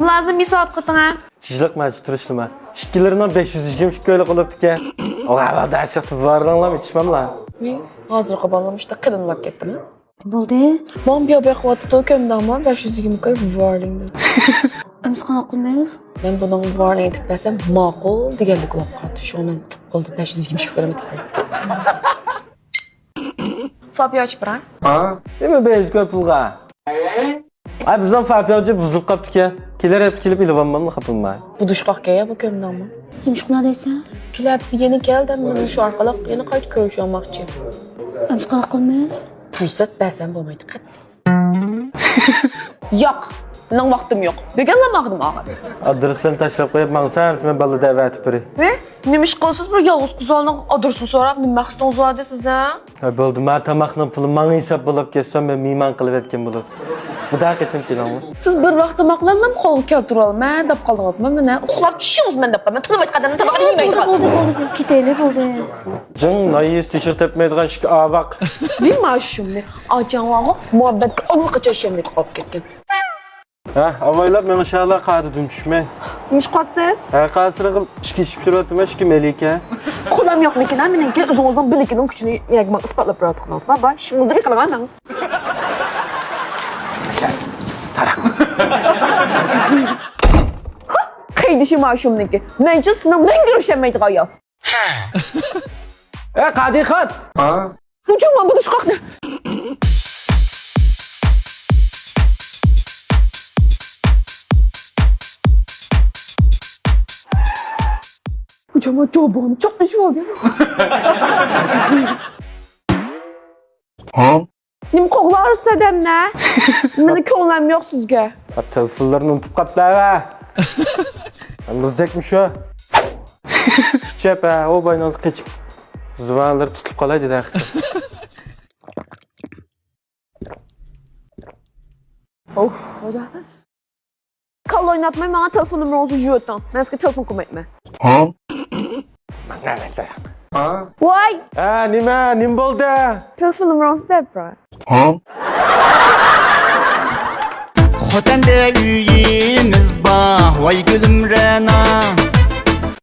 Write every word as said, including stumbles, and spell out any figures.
لازىم ھېسابات قىلىڭ ھە. چىشلىق مەن تۇرۇشلىما. ئىككىلىرىنىڭ بەش يۈز يىگىرمە ئىككى ئۆيلۈك بولۇپتىكەن. ئوغا، دەشلىق تىزىۋارلاڭلام، ئىچمەملا. ۋى، ھازىرقى بالىلار مۇشۇنداق قېلىنلاپ كەتتىمۇ؟ بولدى. ماڭا بىيا بېقىۋاتىدۇ، كۆمداڭما؟ بەش يۈز يىگىرمە كوي ۋارلىڭدىن. ئەمسە قانداق قىلىمىز؟ مەن بۇنىڭغا ۋارلىڭ ئېيتىپ بەرسەم، ماقۇل دېگەنلىك بولۇپ قالدى. شۇڭا مەن بولدى، بەش يۈز يىگىرمە ئىككى كوي ئېيتىپ بەرگەن. فابىيا ئاچىپ بېرەي. نېمە بەش يۈز كوي پۇلغا؟ ئاي، بىزنىڭ فابىيا بۇزۇلۇپ قاپتىكەن. كېلەر ھەپتە كېلىپ ئېلىۋالماملا، خاپا بولماي. بۇ دۇشقاق يا بۇ كۆمداڭما؟ نېمىشقىلا دەيسەن؟ كېلەر ھەپتىسى يەنە كەل دە، مەن شۇ ئارقىلىق يەنە قايتا كۆرۈشۈۋالماقچى. ئەمسە قانداق قىلىمىز؟ پۇرسەت بەرسەم بولمايدۇ قەتئىي. ياق، مېنىڭ ۋاقتىم يوق. بۈگۈنلا ماڭدىم ئاغا. ئادرېسىنى تاشلاپ قويۇپ ماڭسا، مەن بالىلارنى دەۋەتىپ بېرەي. ھە؟ نېمە ئىش قىلىسىز بىر يالغۇز قىزلارنىڭ ئادرېسىنى سوراپ؟ نېمە مەقسىتىڭىز بار ئىدى سىزنىڭ؟ ھە، بولدى، ما تاماقنىڭ پۇلى ماڭا ھېساب بولۇپ كەتسۇن، مەن مېھمان قىلىۋەتكەن بولۇپ. بۇدا قېتىم كېلىڭلار. سىز بىر ۋاق تاماق بىلەنلا قولغا كەلتۈرۈۋالىمەن دەپ قالدىڭىزمۇ؟ مانا ئۇخلاپ چۈشىڭىز مەن دەپ قالىمەن. تونۇمايدىغان ئادەمنىڭ تامىقىنى يېمەيدىغان. بولدى، بولدى، بولدى، بولدى. كېتەيلى، بولدى. جىڭ، نايىس تېشىغا تەپمەيدىغان ئىككى ئاۋاق. ۋى ماشۇمنى ئاچاڭلارغا مۇھەببەتكە ئاللىقاچان ئىشەنمەيدىغان بولۇپ كەتكەن. ھە، ئاۋايلاپ مېڭىشالا قادىدىن چۈشمەي. نېمىش قاتسىز؟ ھە، قاتسىرىغىم ئىچكى ئىچىپ يۈرۈۋاتىمەن، ئىچكى مەلىكە. قولام يوقمىكىن ھە مېنىڭكى، ئۆزىڭىزنىڭ بىلىكىنىڭ كۈچىنى مەگمە ئىسپاتلاپ بېرىۋاتقىنىڭىز بار، بار، ئىشىڭىزنى بىر قىلىڭ ھە مەن. سارا. قېيىدىشى ماشۇمنىڭكى. مەنچە سېنىڭ مەڭگۈ ئىشەنمەيدىغان ئايال. ئە، قادىخان! ھۇجۇم، مانا بۇ دۇشقاقنى. ھۇجۇم، مانا جوبۇنى چاقنىشىۋالدى. نېمە قوغلارسىز ئادەمنى؟ مېنىڭ كۆڭلۈم يوق سىزگە. تېلېفونلىرىنى ئۇنتۇپ قاپتۇ ھە. مۇزدەكمۇ شۇ؟ چەپ ھە، ئۇ باينىڭىز قېچىپ، زۇۋانلىرى تۇتۇلۇپ قالاي دېدى ھەقىقەتەن. ئوف، خۇدا. كاللا ئويناتماي ماڭا تېلېفون نومۇرىڭىزنى يۈزۈۋېتىڭ. مەن سىزگە تېلېفون قىلمايمەن. ھە؟ ماڭا مەسىلە. ۋاي! ھە، نېمە؟ نېمە بولدى؟ تېلېفون نومۇرىڭىزنى دەپ بېرىڭ. ھە؟ خوتەندە ئۆيىمىز بار، ۋاي گۈلۈم رەنا.